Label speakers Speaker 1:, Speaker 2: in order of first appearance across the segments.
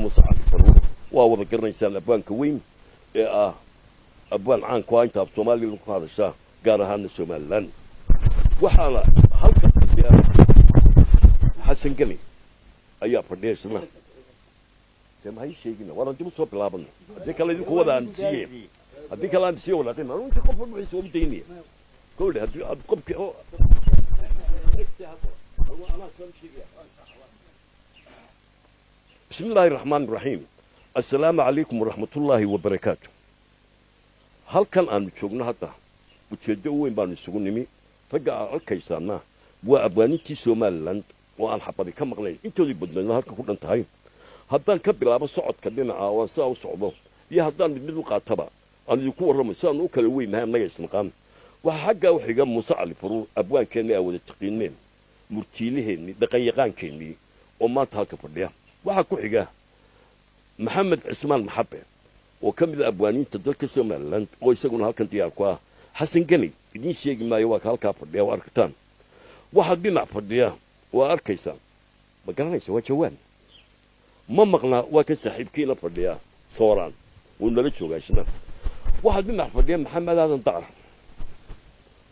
Speaker 1: Muuse Cali Faruur. Waa wada garanaysaan abwaanka weyn ee ah abwaan caanku ah inta af Soomaaliya ku hadashaa, gaar ahaana Somalilan. Waxaana halka fadhiya Xasan Geni ayaa fadhiya isna. Dee maxay sheegina? Waanaan dib usoo bilaabana haddii kale idinku wada aan siiye, haddii kale aan siiye walaaqin anu inta qof walba wixiisa ugu daynaya kowle haddii aad qofki. Bismi illaahi raxmaan raxiim. Assalaamu calaykum waraxmatullaahi wabarakaatu. Halkan aanu joogno hadda ujeeddo u weyn baanu isugu nimi. Ragga aad arkaysaana waa abwaanintii Somalilan oo aan xabadi ka maqnayn, intoodii badnaydna halka ku dhan tahay. Haddaan ka bilaabo socodka dhinaca oo aan sidaa u socdo iyo haddaan mid mid u qaataba aan idinku warramo sidaanu u kala weynnahay annaga isnaqaan. Waxaa xaggaa u xiga Muuse Cali Faruur, abwaankeenni aa wada taqiineen, murtiilaheennii, dhaqanyaqaankeennii oo maanta halka fadhiya. Waxaa ku xiga Maxamed Cismaan Maxabe oo ka mid a abwaaniinta dalka Somalilan oo isaguna halkan diyaar ku ah. Xasan Geni idiin sheegi maayo, waa ka halkaa fadhiya oo arkataan. Waxaa dhinac fadhiya waa arkaysaan, ma garanaysa, waa Jawaan. Ma maqnaa, waa kan saaxiibkiina fadhiya Sooraan, wuu nala joogaa isna. Waxaa dhinac fadhiya Maxamed Aadan Dacar.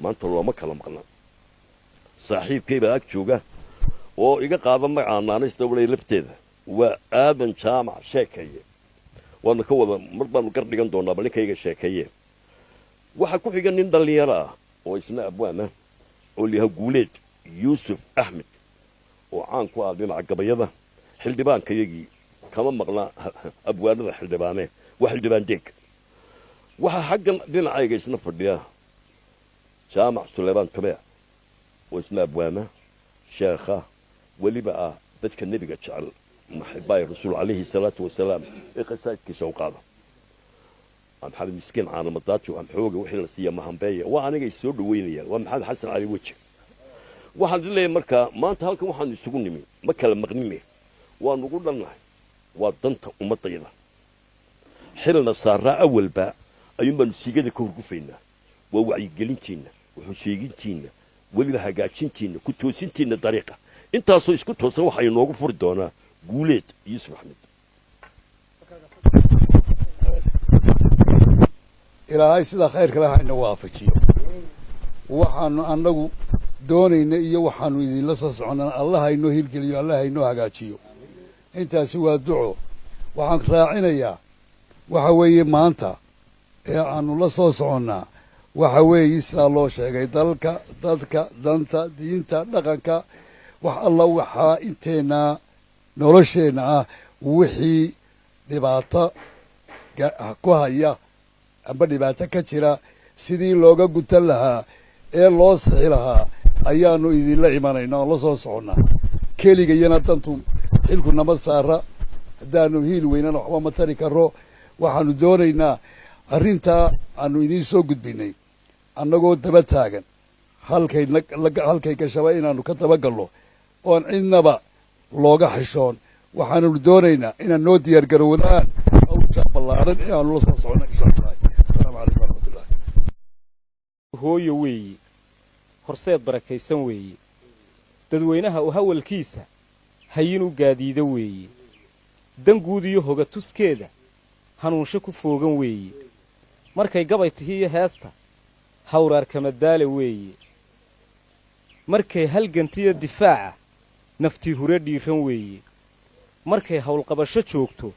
Speaker 1: Maanta looma kala maqna, saaxiibkay baa ag jooga oo iga qaada magacaa naanaysta walay lafteeda, waa Aadan Jaamac Sheekeeye. Waanu ka wada mar baanu gar dhigan doonaa bal ninkayga sheekeeye. Waxaa ku xiga nin dhallinyaro ah oo isna abwaan ah oo liyaha Guuleed Yuusuf Axmed oo caan ku ah dhinaca gabayada. Xildhibaankayagii kama maqna abwaanada xildhibaane, waa Xildhibaan Deeg. Waxaa xaggan dhinacayga isna fadhiya Jaamac Suleymaan Tubeec oo isna abwaana sheekha, weliba ah dadka nebiga jecel, maxibaayi rasuul calayhi salaatu wasalaam, ee qasaa'idkiisa u qaada. Maxamed Miskiin Caanamadaaji amxooga wixii la siiya mahambeeya, waa anigay soo dhaweynayaan, waa Maxamed Xasan Cali Weji. Waxaan idin leeyahay markaa maanta halkan waxaanu isugu nimi ma kala maqnine, waanu ugu dhannahay, waa danta ummaddayda. Xilna saaraa awalba ayuun baanu siigada ka horgufaynaa, waa wacyigelintiinna, wuxuu sheegintiinna, weliba hagaajintiinna, ku toosintiinna dariiqa. Intaasoo isku toosan waxaa inoogu furi doonaa Guuleed Yuusuf Axmed.
Speaker 2: Ilaahay sida khayrka leh hayna waafajiyo. Waxaanu annagu doonayna iyo waxaanu idinla soo soconnana Allah haynoo hirgeliyo, Allah haynoo hagaajiyo. Intaasi waa duco. Waxaan raacinayaa waxa weeye maanta ee aanu la soo soconnaa waxa weeye sidaa loo sheegay dalka, dadka, danta, diinta, dhaqanka, wax alla waxaa inteennaa nolosheenna ah wixii dhibaato ku haya amba dhibaato ka jira sidii looga gutan lahaa ee loo sixi lahaa ayaanu idinla imanayna oon la soo soconnaa. Keligayana dantu xilku nama saara, haddaanu hiil weynana waxba ma tari karo. Waxaanu doonaynaa arrintaa aanu idiin soo gudbinay annagoo daba taagan halkay halkay gashaba inaanu ka dabagallo oon cidnaba looga xishoon. Waxaannu doonaynaa inaad noo diyaar garowdaan hawsha ballaaran ee aanu la soo soconno insha Allah. Asalaamu calaykum waraxmatullahi.
Speaker 3: Hooyo weeyi, horseed barakaysan weeye, dadweynaha u hawalkiisa hayinuu gaadiido weeye, danguud iyo hoga tuskeeda hanuunsho ku foogan weeye, markay gabay tihiiyo heesta hawraar kamadaale weeye, markay halgantiyo difaaca naftii hure dhiiran weeye, markay hawlqabasho joogto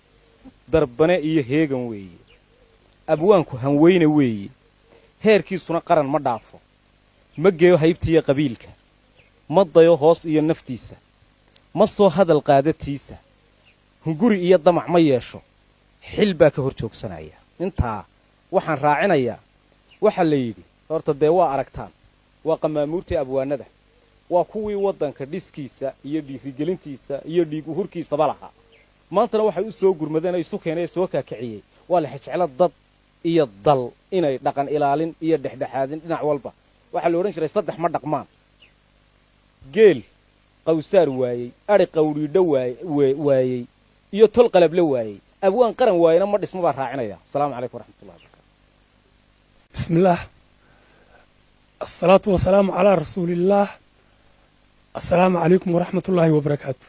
Speaker 3: darbane iyo heegan weeye. Abwaanku hanweyne weeye, heerkiisuna qaran ma dhaafo, ma geeyo haybtiiyo qabiilka, ma dayo hoos iyo naftiisa, ma soo hadal qaadatiisa, hunguri iyo damac ma yeesho, xil baa ka hor joogsanaya. Intaa waxaan raacinayaa waxaa la yidhi horta dee waa aragtaan, waa qamaamuurtii abwaanada, waa kuwii waddanka dhiskiisa iyo dhiirigelintiisa iyo dhiig uhurkiisaba lahaa. Maantana waxay u soo gurmadeen oo isu keenay ee soo kaakiciyey waa la xejeclo dad iyo dal inay dhaqan ilaalin iyo dhexdhexaadin dhinac walba. Waxaa la odhan jiray saddex ma dhaqmaan: geel qawsaar waayey, adhi qawdhiidho waayey iyo tol qalable waayey. Abwaan qaran waayena ma dhisma baan raacinaya. Asalaamu calaykum waraxmatullahi wabarakatu.
Speaker 4: Bismillaah, asalaatu wasalaamu calaa rasuulillaah. Assalaamu calaykum waraxmatullaahi wabarakaatu.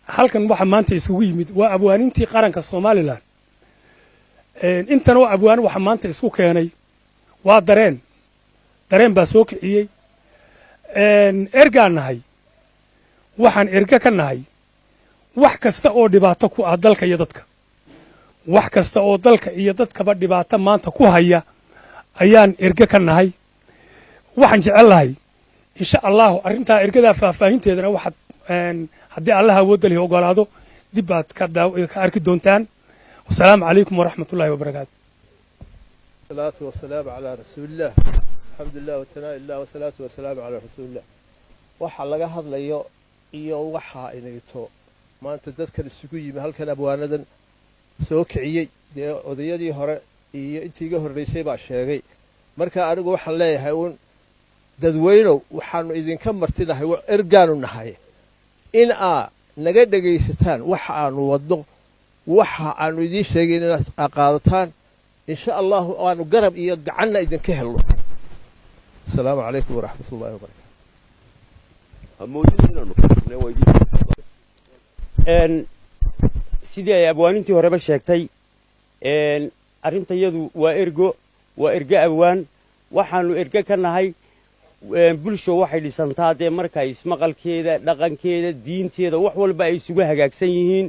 Speaker 4: Halkan waxa maanta isugu yimid waa abwaanintii qaranka Somaliland. Intan oo abwaan waxa maanta isku keenay waa dareen, dareen baa soo kiciyey. Ergaan nahay, waxaan erga ka nahay wax kasta oo dhibaato ku ah dalka iyo dadka, wax kasta oo dalka iyo dadkaba dhibaato maanta ku haya ayaan erge ka nahay. Waxaan jecel lahay insha Allahu arrintaa ergadaa faahfaahinteedana waxaad haddii Allaha awoodda lihi ogolaado dib baad ka arki doontaan. Wasalaamu calaykum waraxmatullahi wabarakaatu.
Speaker 5: الصلاة والسلام على رسول الله. الحمد لله والثناء لله والصلاة والسلام على رسول الله. Waxa laga hadlayo iyo waxa inayto maanta dadkan isugu yimi halkan abwaanadan soo kiciyey, dee odayadii hore iyo intii iga horreysay baa sheegay. Marka anigu waxaan leeyahay uun dadweynow, waxaanu idinka martinahay, ergaanu nahay, in aa naga dhegaysataan waxa aanu wadno, waxa aanu idiin sheegayn inaad qaadataan insha Allahu, aanu garab iyo gacanna idinka helno. Asalaamu calaykum waraxmat ullahi wabarakatu.
Speaker 1: Hamoodin inaanu kafarnay waa idin.
Speaker 6: Sidii ay abwaanintii horeba sheegtay, arrintayadu waa ergo, waa erge abwaan. Waxaanu erge ka nahay bulsho waxay dhisantaa dee markay ismaqalkeeda, dhaqankeeda, diinteeda, wax walba ay isugu hagaagsan yihiin.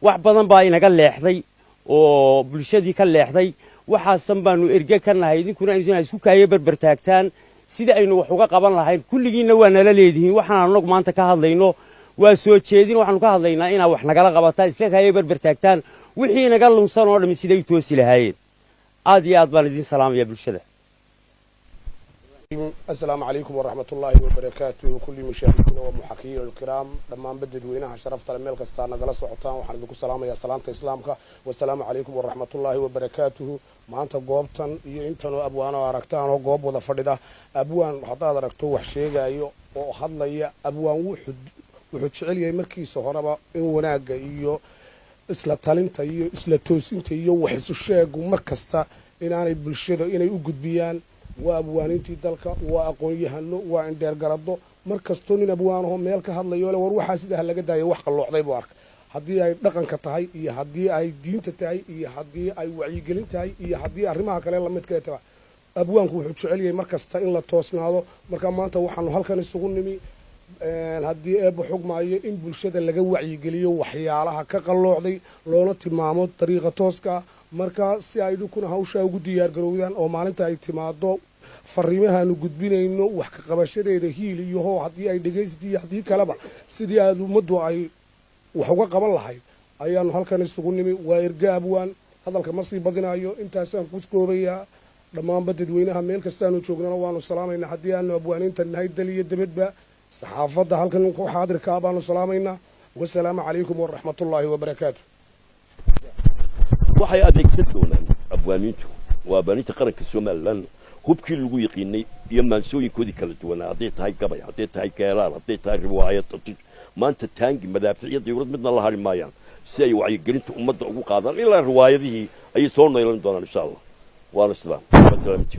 Speaker 6: Wax badan baa inaga leexday oo bulshadii ka leexday. Waxaasan baanu erge ka nahay, idinkuna isku kaayo berber taagtaan sida aynu wax uga qaban lahayn. Kulligiinna waa nala leedihiin. Waxaan anagu maanta ka hadlayno waa soo jeedin. Waxaanu ka hadlaynaa inaa wax nagala qabataan, isla kaayo berber taagtaan wixii inaga lunsan oo dhammi siday u toosi lahaayeen. Aad iyo aad baan idiin salaamaya bulshada.
Speaker 7: السلام عليكم ورحمة الله وبركاته. كل مشاهدينا ومحاكيين الكرام، dhammaan dadweynaha sharafta leh meel kasta nagala socotaan, waxaan idinku salaamayaa salaamta Islaamka: wasalaamu calaykum waraxmatullaahi wabarakaatuhu. Maanta goobtan iyo intan oo abwaan oo aragtaan oo goob wada fadhida, abwaan haddaad aragto wax sheegayo oo hadlaya, abwaan wuxuu jecel yahay markiisa horeba in wanaagga iyo isla talinta iyo isla toosinta iyo wax isu sheegu mar kasta inaanay bulshada inay u gudbiyaan. Waa abwaanintii dalka, waa aqoon-yahano, waa indheer garado. Mar kastoo nin abwaanaho meel ka hadlayo le war waxaa sidaa laga daayo, wax qalloocday buu arka, haddii ay dhaqanka tahay iyo haddii ay diinta tahay iyo haddii ay wacyigelin tahay iyo haddii arrimaha kale lamidka tahay. Abwaanku wuxuu jecel yahay mar kasta in la toosnaado. Marka maanta waxaanu halkan isugu nimi, haddii Eebba xugmaayo, in bulshada laga wacyigeliyo waxyaalaha ka qalloocday, loona tilmaamo dariiqa tooska. Marka si ay idinkuna hawshaa ugu diyaargarowdaan oo maalinta ay timaado fariimahaanu gudbinayno wax ka qabashadeeda hiil iyo hoo, haddii ay dhegaysti iyo haddii kaleba, sidii aad ummaddu ay wax uga qaban lahayd ayaanu halkan isugu nimi. Waa erga abwaan, hadalka ma sii badinayo, intaasaan ku koobayaa. Dhammaanba dadweynaha meel kastaanu joognana waanu salaamaynaa, haddii aanu abwaaniinta nahay dal iyo debadba. Saxaafadda halkan ku xaadirkaa baanu salaamaynaa. Wasalaamu calaykum waraxmatullaahi wabarakaatu.
Speaker 1: Waxay adeegsan doonaan abwaaniintu, waa abwaaniinta qaranka Somaliland, hubkii lagu yaqiinay iyo maansooyinkoodii kala duwanaa, hadday tahay gabay, hadday tahay geelaal, hadday tahay riwaayad. Maanta taangi, madaafiic, dawlad midna la hari maayaan si ay wacyigelinta ummadda ugu qaadaan. Ilaa riwaayadihii ayay soo naylan doonaan insha Allah. Waana sidaa. Waa salaamti.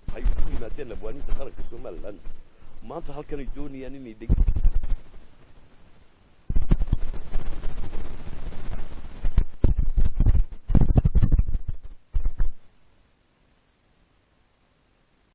Speaker 1: Waxay ku yimaadeen abwaaniinta qaranka Somaliland maanta halkanay doonayaan inay dheg